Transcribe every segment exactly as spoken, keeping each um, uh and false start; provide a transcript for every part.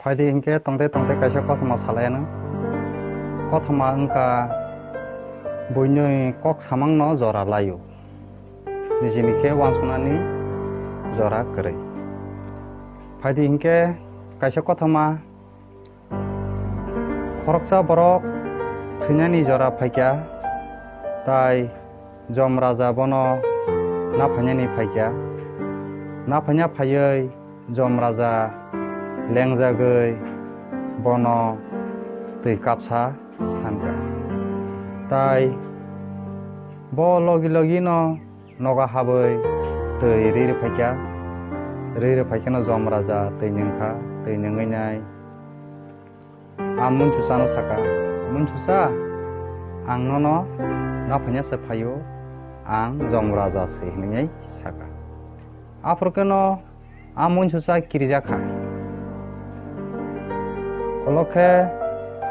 Phaidi hinkhe tongte tongte kaisa kothoma salai anw. Kothoma wngkha buinwi kok samangno jora laio. Nijini khe uansuknani jora kwrwi. Phaidi hinkhe kaisa kothoma khoroksa borok thwinani jora phaikha, tai Jom Raja bono naphainani phaikha. Naphaina phaiwi Jom Raja lengjagwi bono twi kapsa sankha. Tai bo logi logi no nogo habwi twi ri rwphaikha. Ri rwphaikheno Jom Raja twi nwngkha, twi nwngwi nai a munsusa no saka, "Munsusa, ang nono naphaina se phaio, ang Jom Raja se," hinwi saka. Aphuru kheno a munsusa kirijakha. Ulo khe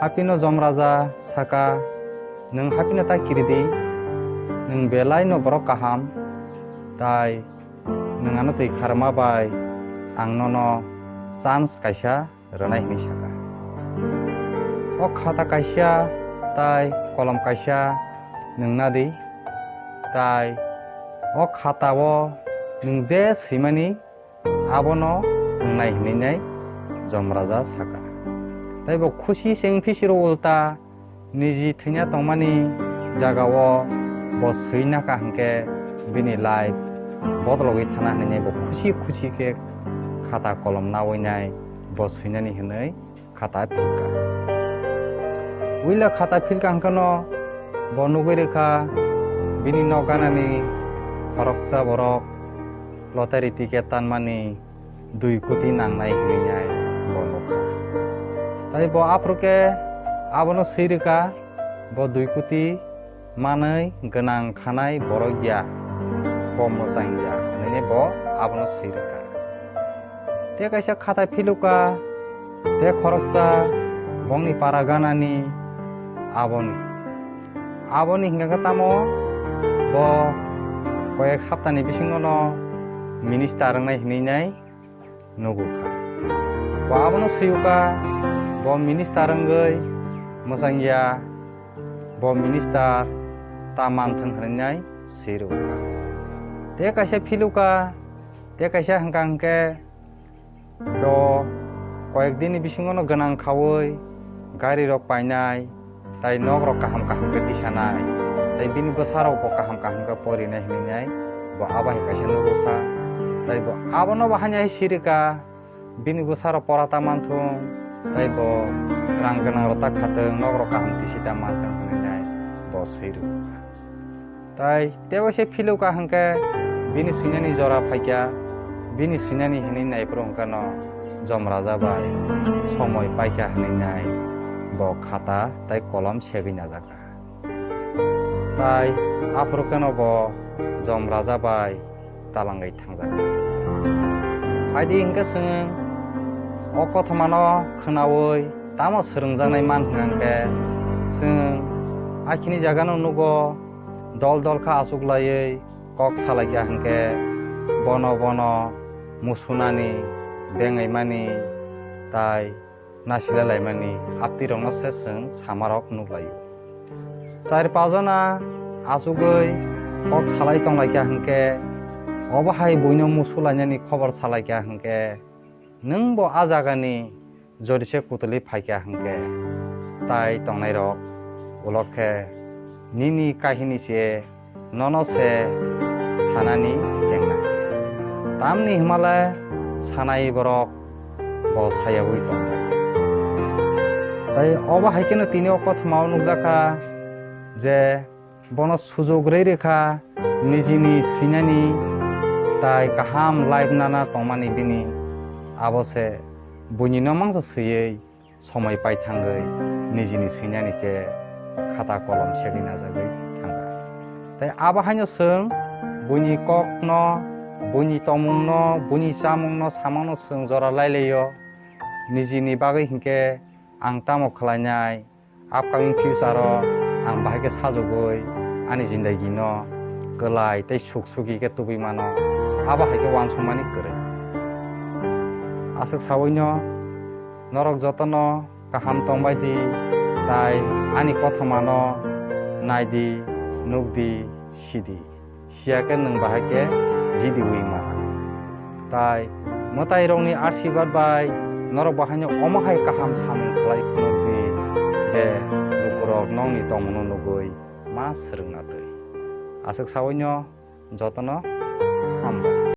haphino Jom Raja saka, "Nwng haphino ta kiridi, nwng belai no borok kaham, tai nwng ano twi kharma bai ang nono chance kaisa rwnai," hinwi saka. O khata kaisa tai kolom kaisa nwng nadi, tai o khatao nwng je swimani abono wngnai hinwi nai Jom Raja saka. Tai bo khusi se wng phi siro ulta niji thwina tongmani jagao bo swi naka hwnkhe bini life bodologwi thana hinwi bo khusi khusi khe khata kolom nawi nai bo swinani hinwi khata philka. Uila khata philka hwnkhe no bo nugwi rwkha bini nok ganani khoroksa borok lottery ticket tanmani dui koti nangnai hinwi nai bo nukha. Tai bo aphuru khe abono swi rwkha, bo dui koti manwi gwnang khanai borok ya, bo mwchang ya, hinwi bo abono swi rwkha. Tei kaisa khata philukha, tei khoroksa bongni para ganani aboni. Aboni hingka khe tamo bo koyek saptani bisingono minister wngnai hinwi nai nugukha. Bo abono suyukha, bo minister wngwi mwchang ya, bo minister ta manthwng hinwi nai swi rwkha. Tei kaisa philukha, tei kaisa hwnkha hwnkhe bo koyek dini bisingono gwnang khaui gari rok painai, tai nok rok kaham kaham khe tisanai, tai bini bwsa rok bo kaham kaham khe porinai hinwi nai bo abo hai kaisa nugukha. Tai bo abono bo haino hai sirika, bini bwsa rok pora ta manthung, tai bo rang gwnang rok ta khatung, nok rok kaham tisi ta manthung hinwi nai bo swi rwkha. Tai tei waisa philukha hwnkhe bini swinani jora phaikha, bini swinani hinwi naiphuru hwnkhe no Jom Raja bai somoi paikha hinwi nai bo khata tai kolom segwi najakha. Tai aphuru kheno bo Jom Raja bai talangwi thangjakha. Phaidi hwnkhe chwng o kothomano khwnaui tamo swrwngjaknai man hwnkha hwnkhe, chwng akhini jagano nugo, dol dol kha achuklaiwi kok salaikha hwnkhe, bono bono musunani, bengaimani, tai nasilai laimani aptwirokno se chwng samarok nuklaio. Char pajona achugwi kok salai tonglaikha hwnkhe, obo hai buino musu lainani khobor salaikha hwnkhe, nwng bo a jagani jodi se kutulwi phaikha hwnkhe, tai tongnairok ulo khe nini kahini se nono se sanani chengna. Tamni hwnmale sanai borok bo sayaui tongkha. Tai obo hai kheno tini o kothomao nukjakha je bono sujuk rwi rwkha nijini swinani tai kaham life nana tongmani bini, abo se buini no mangsa swiwi somoi pai thangwi nijini swinani khe khata kolom segwi najagwi thangkha. Tai abo haino chwng buini kokno, buini tongmungno, buini chamungno, samungno chwng jora lailaio. Nijini bagwi hinkhe ang tamo khlainai, upcoming future o ang bahai khe sajagwi ani jindagino kwlai tei suk sugi khe tubui mano, abo hai khe uansukmani kwrwi. Aswk saui no Norok jotono kaham tongbai di, tai ani kothomano nai di, nuk di, si di. Siya khe nwng bahai khe jidiui mano. Tai mwtairokni asirwad bai norok bahaino omo hai kaham samung khlai phunuk di, je lukurok nokni tongmungno nugui ma swrwngna twi. Aswk saui'-no jotono hambai.